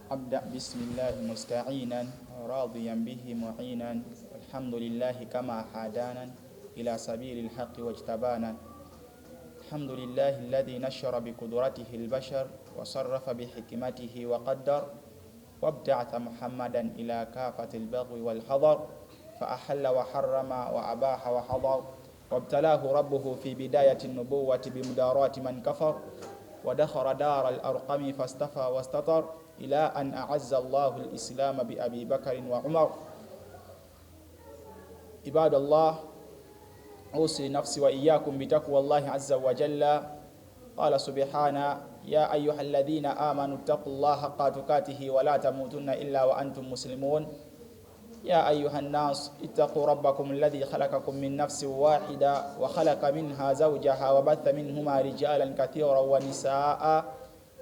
أبدأ بسم الله مستعينا راضيا به معينا، الحمد لله كما هدانا إلى سبيل الحق واجتبانا. الحمد لله الذي نشر بقدرته البشر وصرف بحكمته وقدر، وابتعث محمدا إلى كافة البغو والحضر، فأحل وحرم وأباح وحضر، وابتلاه ربه في بداية النبوة بمداراة من كفر، ودخل دار الأرقم فاستفى واستطر، إلى أن أعز الله الإسلام بأبي بكر وعمر. عباد الله، أوصي نفسي وإياكم بتقوى الله عز وجل. قال سبحانه: يا أيها الذين آمنوا اتقوا الله حق تقاته ولا تموتن إلا وأنتم مسلمون. يا أيها الناس اتقوا ربكم الذي خلقكم من نفس واحدة وخلق منها زوجها وبث منهما رجالا كثيرا ونساء،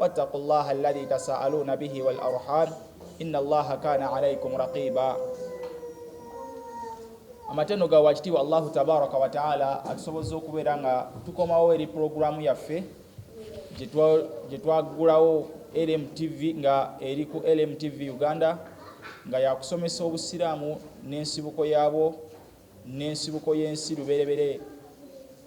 واتقوا الله الذي تساءلون به والأرحام إن الله كان عليكم رقيبا. Amatendo ga wakitiibwa Allahu tabaraka wataala atusobozza okubeera nga tukomawo eri puroguramu yaffe gye twaggulawo LMTV, nga eri ku LMTV Uganda, nga yakusomesa obusiraamu n'ensibuko yaabwo n'ensibuko y'ensi lubereberye.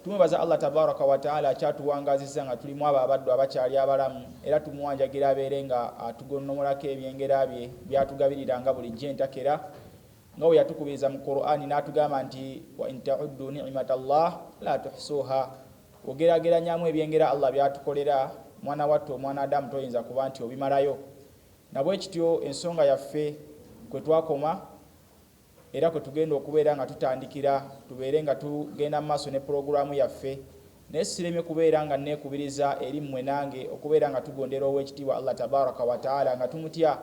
Tumwebaza Allah tabaraka wataala akyatuwangaziza nga tulimu abo abaddu abakyali abalamu, era tumuwanjagira abeere nga atugonnomolako ebyengera bye byatugabiriranga bulijjo entakera, nga bwe yatukubiriza mu Qur'ani n'atugamba nti: wa in tauddu nicmata llah la tuhsuha. Ogerageranyamu ebyengera Allah byatukolera, mwana wattu omwana Adamu, toyinza kuba nti obimalayo. Nabwe kityo ensonga yaffe kwe twakoma era kwe tugenda okubeera nga tutandikira, tubeere nga tugenda mu maaso ne pulogulaamu yaffe. Naye siremye kubeera nga neekubiriza eri mmwe nange okubeera nga tugondera ow'ekitiibwa Allah tabaraka wataala nga tumutya,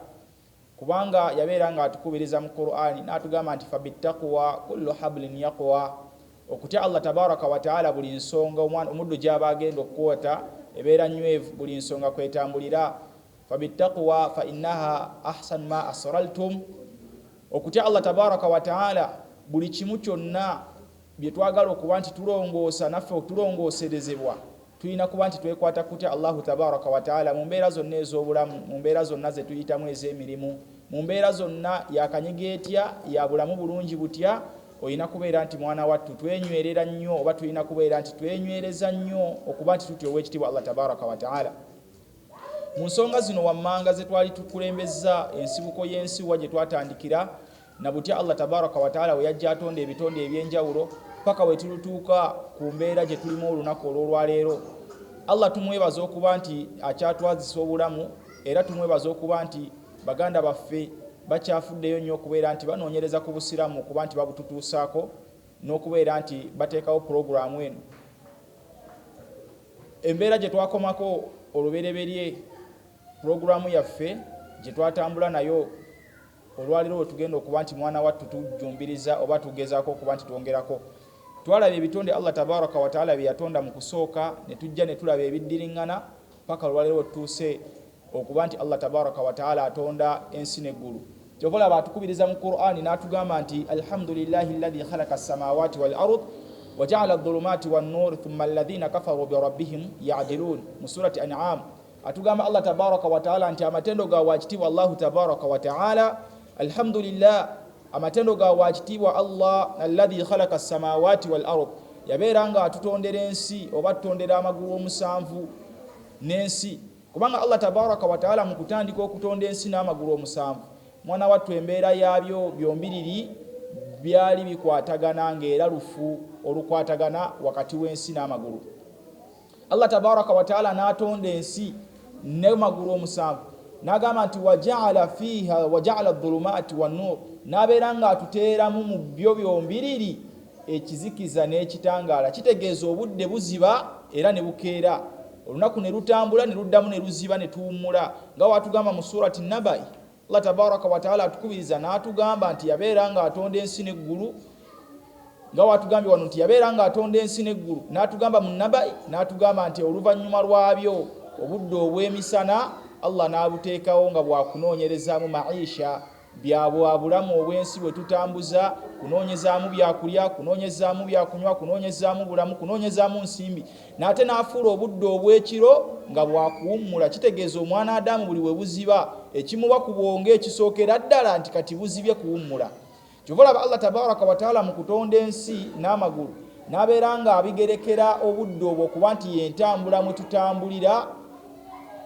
kubanga yabeera nga atukubiriza mu Qur'ani n'atugamba nti: fabittaquwa kullu hablin yaqwa. Okutya Allah tabaraka wataala, buli nsonga omuddu gy'aba agenda okukwota ebeera nywevu, buli nsonga kwetambulira. Fabittaquwa fa innaha ahsan ma asraltum. Okutya Allah tabaraka wataala, buli kimu kyonna bye twagala okuba nti tulongoosa naffe tulongooserezebwa, tulina kuba nti twekwata kutya Allahu tabaraka wataala mu mbeera zonna ez'obulamu, mu mbeera zonna ze tuyitamu ez'emirimu, mu mbeera zonna yakanyiga etya, ya bulamu bulungi butya, olina kubeera nti mwana wattu twenywerera nnyo, oba tulina kubeera nti twenywereza nnyo okuba nti tutya ow'ekitiibwa Allah tabaraka wataala. Mu nsonga zino wammanga ze twali tukulembeza, ensibuko y'ensi wa gye twatandikira na butya Allah tabaraka wataala we yajja atonda ebitonde ebyenjawulo paka we tulutuuka ku mbeera gye tulimu olunaku olw'olwaleero. Allah tumwebaza okuba nti akyatwazisa obulamu, era tumwebaza okuba nti baganda baffe bakyafuddeyo nnyo okubeera nti banoonyereza ku busiraamu, okuba nti babututuusaako n'okubeera nti bateekawo pulogulaamu eno. Embeera gye twakomako olubereberye, pulogulaamu yaffe gye twatambula nayo, olwaleero we tugenda okuba nti mwana wattu tujjumbiriza oba tugezaako okuba nti twongerako. Twalaba ebitonde Allah tabaraka wataala bye yatonda mu kusooka, ne tujja ne tulaba ebiddiriŋŋana paka olwaleero we tutuuse okuba nti Allah tabaraka wataala atonda ensi n'eggulu. Kyova olaba atukubiriza mu Qur'ani n'atugamba nti: alhamdulillahi alladhi khalaqa assamawati wal ard wajaala dhulumati wannur thumma alladhina kafaru birabbihim yadilun. Mu surati An'am atugamba Allah tabaraka wataala nti amatendo ga wakitiibwa Allahu tabaraka wataala, alhamdulillah, amatendo ga wakitiibwa Allah alladhi khalaqa assamawati wal ard, yabeera nga atutondera ensi oba atutondera amagulu omusanvu n'ensi. Kubanga Allah tabaraka wataala mu kutandika okutonda ensi n'amagulu omusanvu, mwana wattu, embeera yaabyo byombiriri byali bikwatagana, ng'era lufu olukwatagana wakati w'ensi n'amagulu. Allah tabaraka wataala n'atonda ensi n'amagulu omusanvu, n'agamba nti: wajaala fiiha wajaala dhulumaati wannur, n'abeera ng'atuteeramu mu byo byombiriri ekizikiza n'ekitangaala. Kitegeeza obudde buziba era ne bukeera, olunaku ne lutambula ne luddamu ne luziba ne tuwummula, nga watugamba mu surati Nabai. Allah tabaraka wataala atukubiriza n'atugamba nti yabeera ng'atonda ensi n'eggulu, nga watugambye wano nti yabeera ng'atonda ensi n'eggulu, n'atugamba mu Nabai, n'atugamba nti oluvannyuma lwabyo obudde obw'emisana Allah n'abuteekawo nga bwakunoonyerezaamu maisha. Bya bwa bulamu obw'ensi bwe tutambuza, kunoonyezaamu byakulya, kunoonyezaamu byakunywa, kunoonyezaamu bulamu, kunoonyezaamu nsimbi. N'ate n'afuula obudde obw'ekiro nga bwa kuwummula. Kitegeeza omwana Adamu buli we buziba, ekimuba ku bwongo ekisookera ddala nti kati buzibye kuwummula. Kyova olaba Allah tabaraka wataala mu kutonda ensi n'amagulu n'abeera nga abigerekera obudde obwo okuba nti y'entambula mwe tutambulira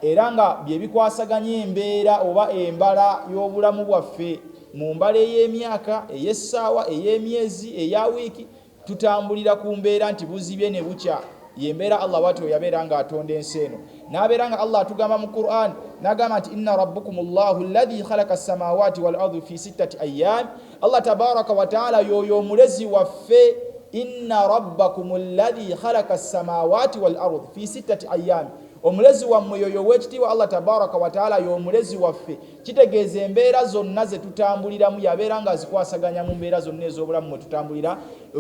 era nga bye bikwasaganya embeera oba embala y'obulamu bwaffe mu mbala ey'emyaka, ey'essaawa, ey'emyezi, eya wiiki. Tutambulira ku mbeera nti buzibye ne bukya. Y'embeera Allah bwatyo yabeera nga atonda ensi eno. N'abeera nga Allah atugamba mu Qur'an, n'agamba nti inna rabbukum Allahu alladhi khalaqa samawati wal ardi fi sittati ayyam. Allah tabaraka wa taala y'oyo omulezi waffe, inna rabbakum alladhi khalaqa samawati wal ardi fi sittati ayyam. Omulezi wammwe y'oyo ow'ekitiibwa Allah tabaraka wa taala y'omulezi waffe. Kitegeeza embeera zonna ze tutambuliramu yabeera nga azikwasaganya mu mbeera zonna ez'obulamu mwe tutambulira.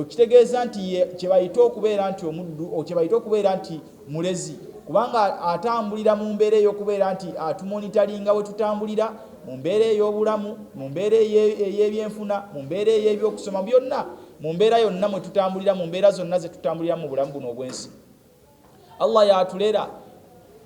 Kitegeeza nti ye kye bayita okubeera nti omuddu, kye bayita okubeera nti mulezi, kubanga atambulira mu mbeera ey'okubeera nti atumonitalinga we tutambulira mu mbeera ey'obulamu, mu mbeera ey'ebyenfuna, mu mbeera ey'ebyokusoma, byonna mu mbeera yonna mwe tutambulira, mu mbeera zonna ze tutambulira mu bulamu buno obw'ensi. Allah y'atulera.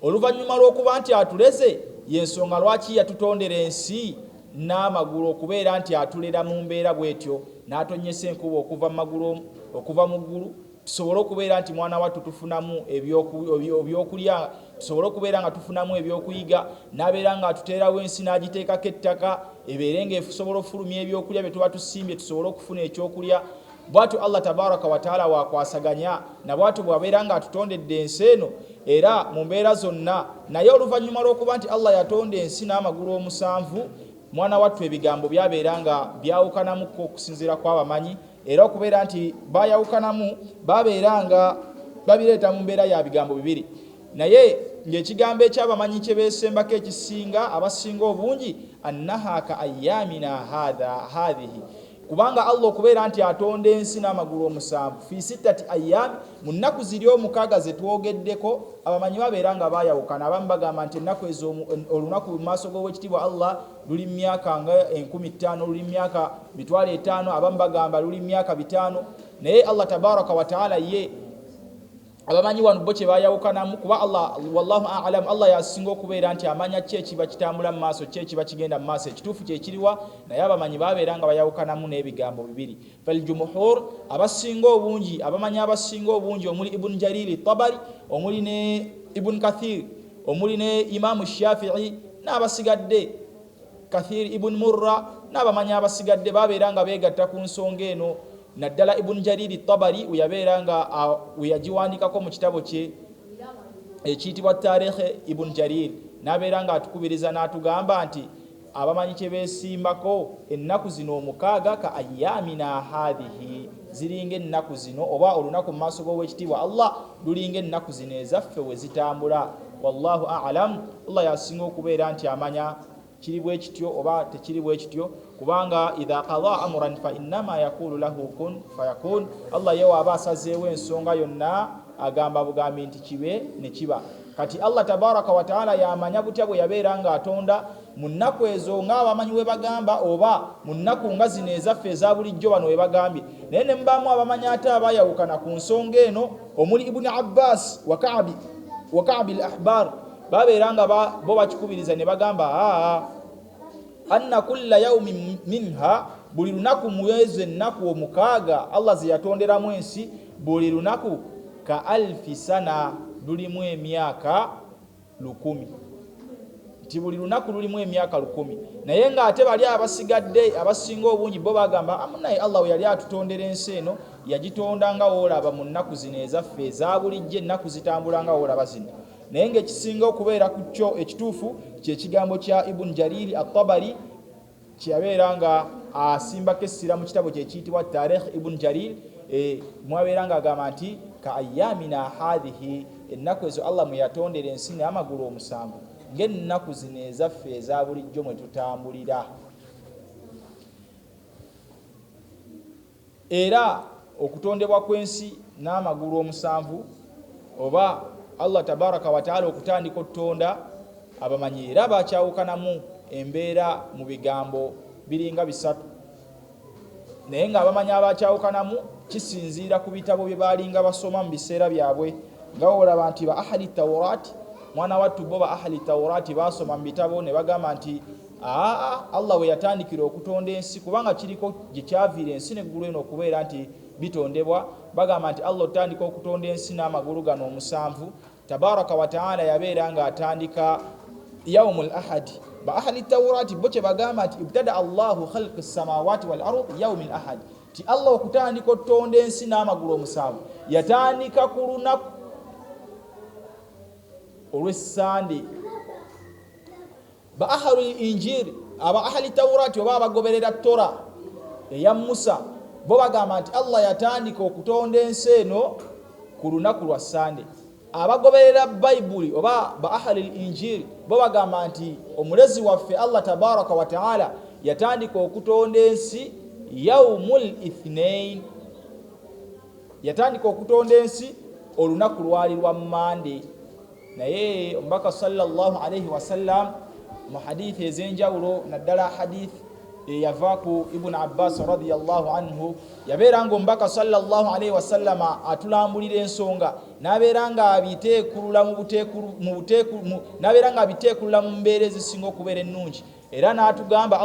Oluvannyuma lw'okuba nti atuleze, y'ensonga lwaki yatutondera ensi n'amagulu okubeera nti atulera mu mbeera bw'etyo, n'atonnyesa enkuba okuva mu magulu, okuva mu ggulu, tusobole okubeera nti mwana wattu tufunamu ebyokulya, tusobole okubeera nga tufunamu ebyokuyiga, n'abeera nga atuteerawo ensi n'agiteekako ettaka ebeere ng'esobola okufulumya ebyokulya bye tuba tusimbye, tusobole okufuna ekyokulya. Bwatyo Allah tabaraka wataala wakwasaganya na bwatyo bwabeera nga atutondedde ensi eno era mu mbeera zonna. Naye oluvannyuma lw'okuba nti Allah yatonda ensi n'amagulu omusanvu, mwana wattu ebigambo byabeera nga byawukanamuko okusinziira kw'abamanyi, era okubeera nti bayawukanamu babeera nga babireeta mu mbeera ya bigambo bibiri, naye ng'ekigambo ekyabamanyi kye beesembako ekisinga abasinga obungi annaha ka ayyamina hadhihi, kubanga Allah okubeera nti atonda ensi n'amagulu omusanvu fi sittati ayyami, mu nnaku ziri omukaaga ze twogeddeko, abamanyi babeera nga baayawukana. Abamu bagamba nti ennaku ezo olunaku mu maaso g'owekitiibwa Allah luli myaka nga 5000, luli myaka 5000, abamu bagamba luli myaka 500. Naye Allah tabaraka wa taala ye abamanyi wano bo kye bayawukanamu, kuba Allah wallahu a'lam, Allah yasinga okubeera nti amanya ki ekiba kitambula mu maaso, ki ekiba kigenda mu maaso, ekituufu kye kiriwa. Naye abamanyi babeera nga bayawukanamu n'ebigambo bibiri. Faljumhur, abasinga obungi, abamanyi abasinga obungi, omuli Ibn Jariri Tabari, omuli ne Ibn Kathir, omuli ne Imamu Shafi'i n'abasigadde, Kathir Ibn Murra n'abamanyi abasigadde, babeera nga beegatta ku nsonga eno, naddala Ibn Jariri Tabari we yabeera nga we yagiwandikako mu kitabo kye ekiyitibwa Tarikh Ibn Jarir, n'abeera nga atukubiriza n'atugamba nti abamanyi kye beesimbako ennaku zino omukaaga ka ayyamina hadhihi, ziringa ennaku zino oba olunaku mu maaso g'owekitiibwa Allah lulinga ennaku zino ezaffe we zitambula. Wallahu a'lam, Allah yasinga okubeera nti amanya kiri bwe kityo oba tekiri bwe kityo, kubanga idha qada amran fa innama yaqulu lahu kun fayakun. Allah ye waaba asazeewo ensonga yonna agamba bugambi nti kibe ne kiba. Kati Allah tabaraka wa taala yamanya butya bwe yabeera ng'atonda mu nnaku ezo ng'abamanyi we bagamba, oba mu nnaku nga zino ezaffe eza bulijjo bano we bagambye. Naye ne mubaamu abamanyi ate abayawukana ku nsonga eno, omuli Ibuni Abbas wa Kaabi al-Ahbar, babeera nga bo bakikubiriza ne bagamba aa anna kulla yaumin minha, buli lunaku mu ezo ennaku omukaaga Allah ze yatonderamu ensi, buli lunaku ka alfi sana, lulimu emyaka 1000, nti buli lunaku lulimu emyaka 1000. Naye ng'ate bali abasigadde abasinga obungi bo bagamba amunaye Allah we yali atutondera ensi eno yagitonda nga woolaba mu nnaku zino ezaffe eza bulijjo, ennaku zitambula nga woolaba zino. Naye ng'ekisinga okubeera ku kyo ekituufu kyekigambo kya Ibn Jariri at-Tabari kye yabeera nga asimbako essira mu kitabo kye ekiyitibwa Tarikh Ibn Jarir, mwabeera ng'agamba nti ka ayyamina hadhihi, ennaku ezo Allah mwe yatondera ensi n'amagulu omusanvu ng'ennaku zino ezaffe eza bulijjo mwe tutambulira. Era okutondebwa kw'ensi n'amagulu omusanvu oba Allah tabaraka wataala okutandika okutonda, abamanyi era bakyawukanamu embeera mu bigambo Biringa bisatu, naye ng'abamanyi abakyawukanamu kisinziira ku bitabo bye baalinga basoma mu biseera byabwe. Nga olaba nti ba ahali Taurati, mwana wattu, bo ba ahali Taurati basoma mu bitabo ne bagamba nti aa, Allah we yatandikira okutonda ensi, kubanga kiriko gye kyaviira ensi neggulu eno okubeera nti bitondebwa. Bagamba nti Allah otandika okutonda ensi n'amagulu gano omusanvu, tabaraka wataala, yabeera ng'atandika yaumu l ahadi. Ba ahali Taurati bo kye bagamba nti ibtada Allahu khalqi samawati wal ard yaumi l ahadi, ti Allah okutandika otutonda ensi n'amagulu omusanvu yatandika ku lunaku olw'Essande. Ba ahali Injiri, aba ahali Taurati oba abagoberera Tora eya Musa, bo bagamba nti Allah yatandika okutonda ensi eno ku lunaku lwa Sande. Abagoberera Bayibuli oba ba ahali Injiri bo bagamba nti omulezi waffe Allah tabaraka wataala yatandika okutonda ensi yaumu l ithnain, yatandika okutonda ensi olunaku lwali lwa Mande. Naye omubaka sallallahu alaihi wasallam mu hadithi ez'enjawulo, naddala hadithi eyava ku Ibuni Abbas radiallahu anhu, yabeera nga omubaka sallallahu alaihi wasallama atulambulira ensonga, nabeera nga abiteekulula nabeera nga abiteekulula mu mbeera ezisinga okubeera ennungi. Era n'atugamba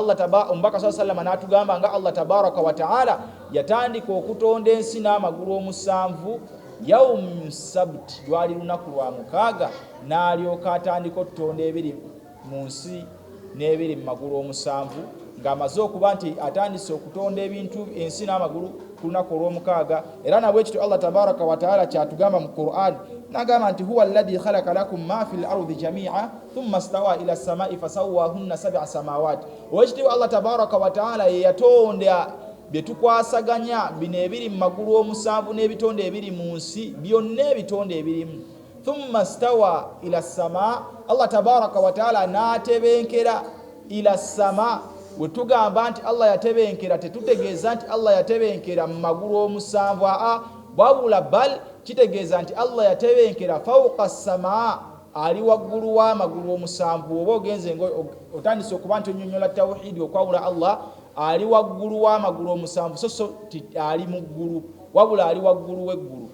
omubaka saa sallama n'atugamba nga Allah tabaraka wataala yatandika okutonda ensi n'amagulu omusanvu yaumu sabuti, lwali lunaku lwa mukaaga, n'alyoka atandika okutonda ebiri mu nsi n'ebiri mu magulu omusanvu, ng'amaze okuba nti atandise okutonda ebintu ensi n'amagulu ku lunaku olw'omukaaga. Era nabwekityo Allah tabaraka wataala kyatugamba mu Quran, nagamba nti huwa alladhi khalaqa lakum ma fi lardi jamia thumma stawa ila samai fasawahunna sab'a samawat. Owekitiibwa Allah tabaraka wataala ye yatonda bye tukwasaganya bino ebiri mu magulu omusanvu n'ebitonde ebiri mu nsi byonna, ebitonde ebirimu. Thumma stawa ila sama, Allah tabaraka wataala n'atebenkera ila sama. We tugamba nti Allah yatebenkera, tetutegeeza nti Allah yatebenkera mu magulu omusanvu, aa, wabula bal kitegeeza nti Allah yatebenkera fauka sama, ali waggulu w'amagulu omusanvu. Oba ogenze nga otandise okuba nti onyonyola tawhidi, okwawula Allah, ali waggulu w'amagulu omusanvu, so so ti ali mu ggulu, wabula ali waggulu w'eggulu.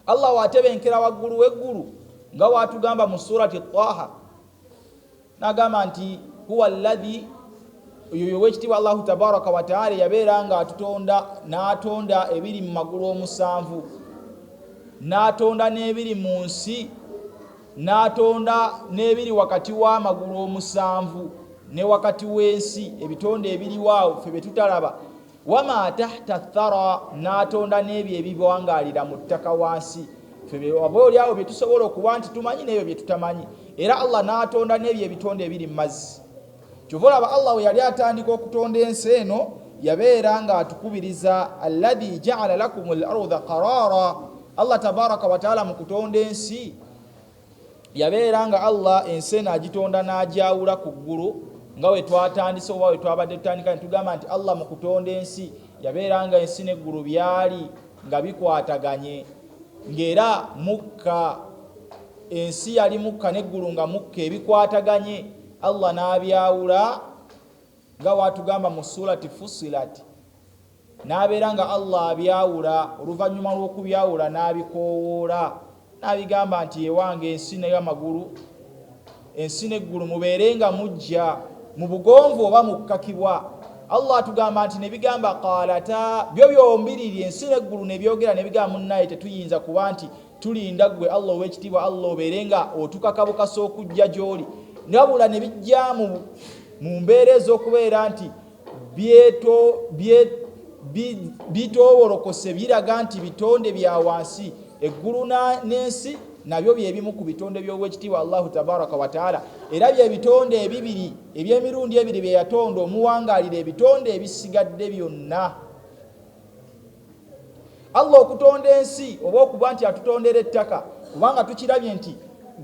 Allah watebenkera waggulu w'eggulu nga watugamba mu surati Taha, nagamba nti huwa alladhi, oyo owekitiibwa Allahu tabaraka wataala yabeera nga atutonda n'atonda ebiri mu magulu omusanvu, n'atonda n'ebiri mu nsi, n'atonda n'ebiri wakati w'amagulu omusanvu ne wakati w'ensi, ebitonde ebiriwaawo ffe bye tutalaba. Wama tahta thara, n'atonda n'ebyo ebiwangalira mu ttaka wansi, ffe oba oliawo bye tusobola okuba nti tumanyi n'ebyo bye tutamanyi. Era Allah n'atonda n'ebyo ebitonde ebiri mu mazzi. Kyova olaba Allah we yali atandika okutonda ensi eno, yabeera ng'atukubiriza alladhi jaala lakum l arda qarara. Allah tabaraka wataala mu kutonda ensi yabeera nga Allah ensi eno agitonda n'agyawula ku ggulu, nga we twatandise oba we twabadde tutandika ne tugamba nti Allah mu kutonda ensi yabeera nga ensi n'eggulu byali nga bikwataganye, ng'era mukka, ensi yali mukka n'eggulu nga mukka ebikwataganye. Allah n'abyawula nga watugamba mu surati Fusilati, n'abeera nga Allah abyawula. Oluvannyuma lw'okubyawula n'abikoowoola n'abigamba nti ewange ensi n'amagulu, ensi n'eggulu, mubeere nga mujja mu bugonvu oba mukkakibwa. Allah atugamba nti ne bigamba qalata, byo byombiriri ensi n'eggulu ne byogera ne bigamba, munnaye tetuyinza kuba nti tulinda ggwe Allah ow'ekitiibwa Allah obeere nga otukakabukasa okujja gy'oli, wabula ne bijja mu mbeera ez'okubeera nti bitoowolokose, biraga nti bitonde bya wansi. Eggulu n'ensi nabyo byebimu ku bitonde by'owekitiibwa Allahu tabaraka wataala, era byebitonde ebibiri eby'emirundi ebiri bye yatonda omuwangaalira ebitonde ebisigadde byonna. Allah okutonda ensi oba okuba nti atutondera ettaka, kubanga tukirabye nti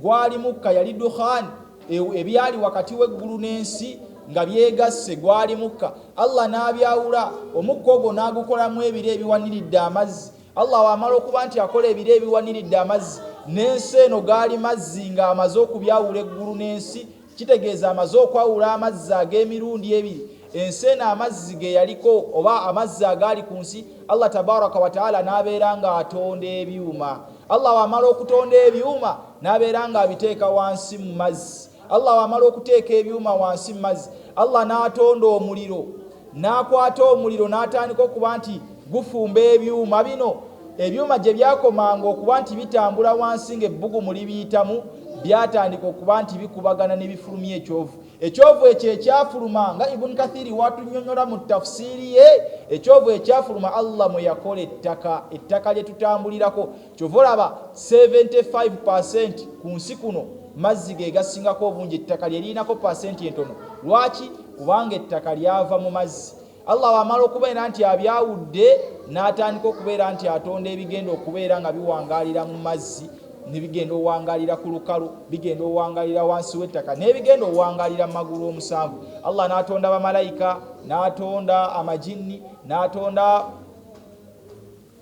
gwali mukka, yali dukhan, ebyali wakati w'eggulu n'ensi nga byegasse gwali mukka. Allah n'abyawula, omukka ogwo n'agukolamu ebire ebiwaniridde amazzi. Allah wamala okuba nti akola ebire ebiwaniridde amazzi, n'ensi eno gaali mazzi, ng'amaze okubyawula eggulu n'ensi, kitegeeza amaze okwawula amazzi ag'emirundi ebiri. Ensi eno amazzi ge yaliko oba amazzi agaali ku nsi, Allah tabaraka wataala n'abeera ng'atonda ebyuma. Allah wamala okutonda ebyuma n'abeera ng'abiteeka wansi mu mazzi. Allah wamala okuteeka ebyuma wansi mu mazzi, Allah n'atonda omuliro, n'akwata omuliro n'atandika okuba nti gufumba ebyuma bino. Ebyuma gye byakomanga okuba nti bitambula wansi ng'ebbugumu libiyitamu, byatandika okuba nti bikubagana ne bifulumya ekyovu. Ekyovu ekyo ekyafuluma, nga Ibuni Kathiri watunyonyola mu tafusiiri ye, ekyovu ekyafuluma Allah mwe yakola ettaka, ettaka lye tutambulirako. Kyova olaba 75% ku nsi kuno mazzi ge gasingako obungi, ettaka lye lirinako pasenti entono. Lwaki? Kubanga ettaka lyava mu mazzi. Allah wamala okubeera nti abyawudde, n'atandika okubeera nti atonda ebigenda okubeera nga biwangaalira mu mazzi, ne bigenda owangaalira ku lukalu, bigenda owangaalira wansi w'ettaka, n'ebigenda owangaalira mu magulu omusanvu. Allah n'atonda bamalayika, n'atonda amajinni, n'atonda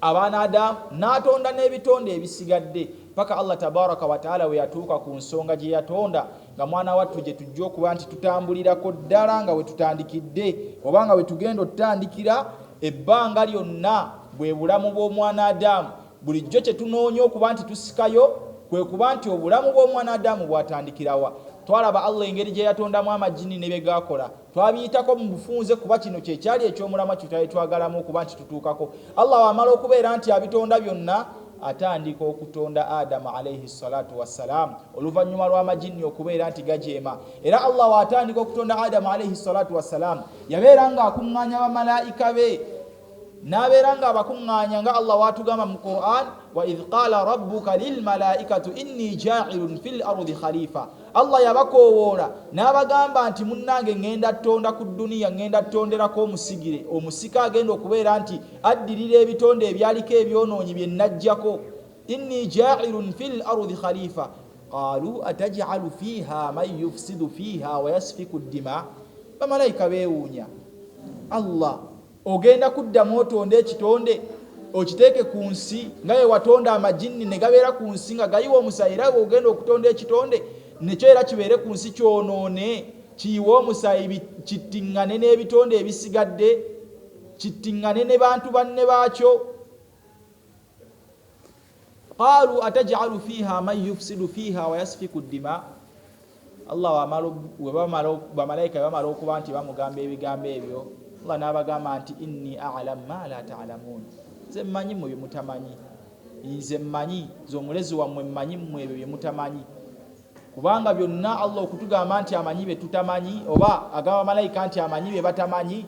abaana Adamu, n'atonda n'ebitonde ebisigadde, paka Allah tabaraka wataala we yatuuka ku nsonga gye yatonda nga mwana wattu gye tujja okuba nti tutambulirako ddala nga we tutandikidde oba nga we tugenda otutandikira ebbanga lyonna, bwe bulamu bw'omwana Adamu. Bulijjo kye tunoonya okuba nti tusikayo kwe kuba nti obulamu bw'omwana Adamu bwatandikirawa. Twalaba Allah engeri gye yatondamu amajini ne bye gakola, twabiyitako mu bufunze, kuba kino kyekyali ekyomulamwa kye twali twagalamu okuba nti tutuukako. Allah wamala okubeera nti abitonda byonna, atandika okutonda Adamu alaihi salatu wassalaamu oluvannyuma lw'amajinni okubeera nti gajeema. Era Allah waatandika okutonda Adamu alaihi salatu wassalaamu, yabeera ng'akuŋŋaanya bamalayika be, n'abeera ng'abakuŋŋaanya, nga Allah waatugamba mu Quran, wa idh qala rabbuka lilmalaikatu inni jailun fi l ardi khalifa. Allah yabakoowoola n'abagamba nti munnange, ŋŋenda ttonda ku dduniya, ŋŋenda ttonderako omusigire, omusika agenda okubeera nti addirira ebitonde ebyaliko ebyonoonyi bye nnajjako. Inni jailun fi l ardi khalifa, qalu atajalu fiha man yufsidu fiha wayasfiku ddima. Bamalayika beewuunya, Allah, ogenda kuddamu otonde ekitonde okiteeke ku nsi nga ye watonda amajinni ne gabeera ku nsi nga gayiwa omusaayi, era ogenda okutonda ekitonde nekyo era kibeere ku nsi kyonoone, kiyiwe omusaayi, kittiŋŋane n'ebitonde ebisigadde, kittiŋŋane ne bantu banne baakyo? Qalu atajalu fiha man yufsidu fiha wayasfiku ddima. Allah bamalayika bamala okuba nti bamugamba ebigambo ebyo, Allah n'abagamba nti inni alamu ma la talamuun, nze mmanyi mmwe bye mutamanyi, nze mmanyi, nze omulezi wammwe mmanyi mmwe ebyo bye mutamanyi. Kubanga byonna Allah okutugamba nti amanyi bye tutamanyi, oba agamba malayika nti amanyi bye batamanyi,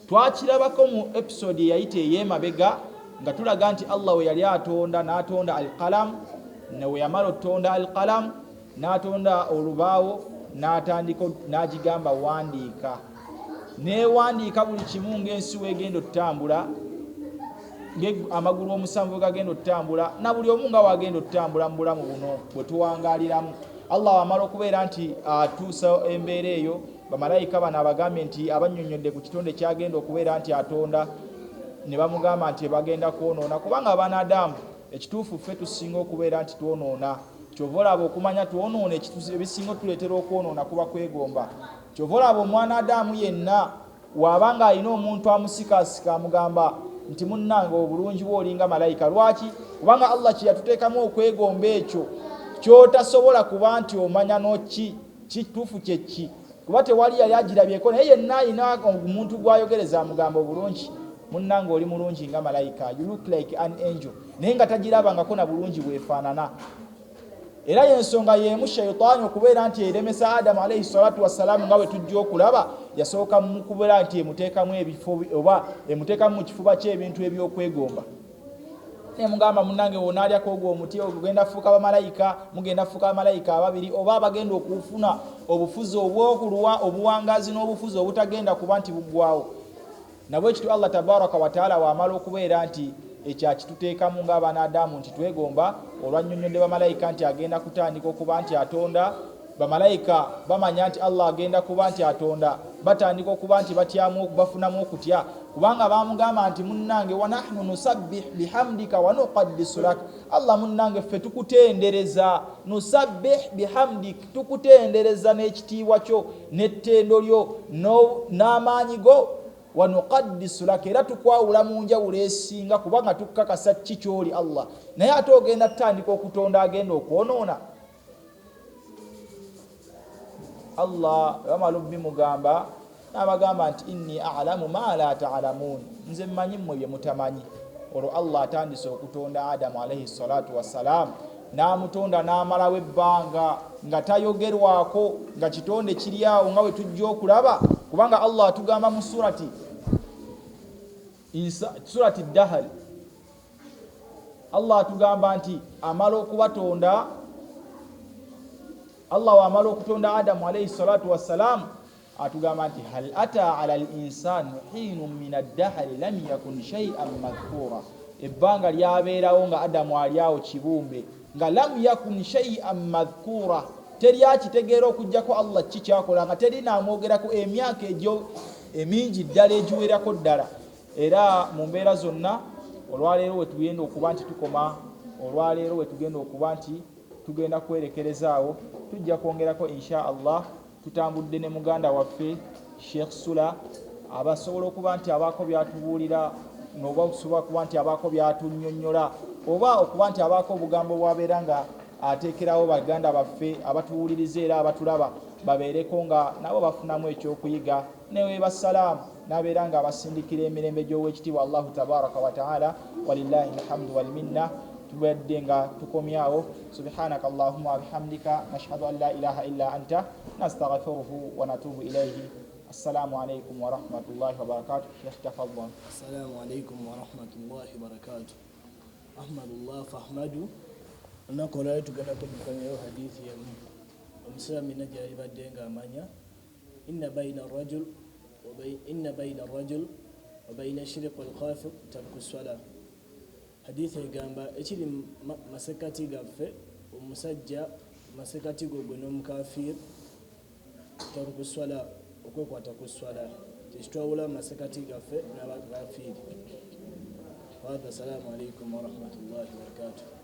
twakirabako mu episode eyayita ey'emabega nga tulaga nti Allah we yali atonda n'atonda alqalamu, ne we yamala otutonda alqalamu n'atonda olubaawo, n'atandika n'agigamba wandiika, neewandiika buli kimu ng'ensi weegenda otutambula, amagulu omusanvu gagenda otutambula, na buli omu nga wagenda otutambula mu bulamu buno bwe tuwangaaliramu. Allah wamala okubeera nti atuusa embeera eyo, bamalayika bano abagambye nti abannyonnyodde ku kitonde kyagenda okubeera nti atonda, ne bamugamba nti bagenda kwonoona, kubanga abaana Adamu ekituufu ffe tusinga okubeera nti twonoona. Kyova olaba okumanya twonoona, ebisinga otuleetera okwonoona kuba kwegomba. Kyova olaba omwana Adamu yenna waaba ng'alina omuntu amusikasika, amugamba nti munnange obulungi bwe olinga malayika. Lwaki? Kubanga Allah kye yatuteekamu okwegomba ekyo kyotasobola kuba nti omanya noki kituufu kyeki, kuba tewali yali agirabyeko, naye yenna alina omuntu gw'ayogereza amugamba obulungi, munnange oli mulungi nga malayika, you look like an angel, naye nga tagirabangako na bulungi bwefaanana. Era yensonga y'emu shaitaani okubeera nti eremesa Adamu alaihi salatu wassalaamu, nga bwe tujja okulaba, yasooka mukubeera nti emuteekamu ebifo oba emuteekamu mu kifuba ky'ebintu ebyokwegomba, nemugamba munange wonaalyako ogwo omuti ogenda fuuka bamalayika, mugenda fuuka bamalayika ababiri, oba abagenda okufuna obufuzi obwokuluwa obuwangaazi n'obufuzi obutagenda kuba nti buggwawo. Nabwekityo Allah tabaraka wataala wamala okubeera nti ekyakituteekamu ng'abaana Adamu nti twegomba, olwannyonnyodde bamalayika nti agenda kutandika okuba nti atonda, Bamalayika bamanya nti Allah agenda kuba nti atonda, batandika okuba nti batyamu, bafunamu okutya, kubanga bamugamba nti munnange wanahnu nusabbih bihamdika wa nuqaddisu lak. Allah munnange ffe tukutendereza, nusabbih bihamdik, tukutendereza n'ekitiibwa kyo n'ettendo lyo n'amaanyi go, wa nuqaddisu lak, era tukwawula mu njawulo esinga kubanga tukakasa ki ky'oli Allah. Naye ate ogenda tutandika okutonda agenda okwonoona. Allah bamala obbimugamba n'abagamba nti inni a'lamu ma la ta'lamun, nze mmanyi mmwe bye mutamanyi. Olwo Allah atandise okutonda Adamu alayhi salatu wassalam, n'amutonda n'amalawo ebbanga nga tayogerwako, nga kitonde kiri awo nga bwe tujja okulaba, kubanga Allah atugamba mu surati Dahl, Allah atugamba nti amala okubatonda, Allah wamala okutonda Adamu alayhi salatu wassalam, atugamba nti hal ata ala al-insanu hinun min ad-dahri lam yakun shay'an madhkura, ebbanga lyabeerawo nga Adamu ali awo kibumbe, nga lam yakun shay'an madhkura, teri akitegeera okuggyako Allah ki kyakola, nga teri naamwogerako emyaka egyo emingi ddala egiwerako ddala. Era mu mbeera zonna olwaleero we tugenda okuba nti tukoma, olwaleero we tugenda okuba nti tugenda kwerekerezaawo, tujja kwongerako insha Allah. Tutambudde ne muganda waffe Sheikh Sula, abasobola okuba nti abaako byatubuulira, n'oba okusobola kuba nti abaako byatunnyonnyola, oba okuba nti abaako obugambo bw'abeera nga ateekerawo baganda baffe abatuwuliriza era abatulaba, babeereko nga nabo bafunamu ekyokuyiga. Neweeba salaamu n'abeera nga abasindikira emirembe gy'owekitiibwa Allahu tabaraka wa taala. Walillahi alhamdu walminna. Tubadde nga tukomyawo. Subhanaka allahumma wa bihamdika nashhadu an la ilaha illa anta nastaghfiruhu wa natubu ilayhi. Assalamu alaykum wa rahmatullahi wa barakatuh. Sheikh tafaddal. Assalamu alaykum wa rahmatullahi wa barakatuh. Ahmadullah fahmadu. Olunaku olwaleero tugenda kuddukanyayo hadithi emu omusiraamu yenna gy'alibadde ng'amanya, inna bayina rajul wa bayina shirik wal kafir tarku swala. Hadithi egamba ekiri masekati gaffe omusajja masekati go gwe n'omukafiir tarku swala, okwekwata ku swala kyekitwawula masekati gaffe n'abakafiiri. Assalamu alaikum warahmatullahi wabarakatuh.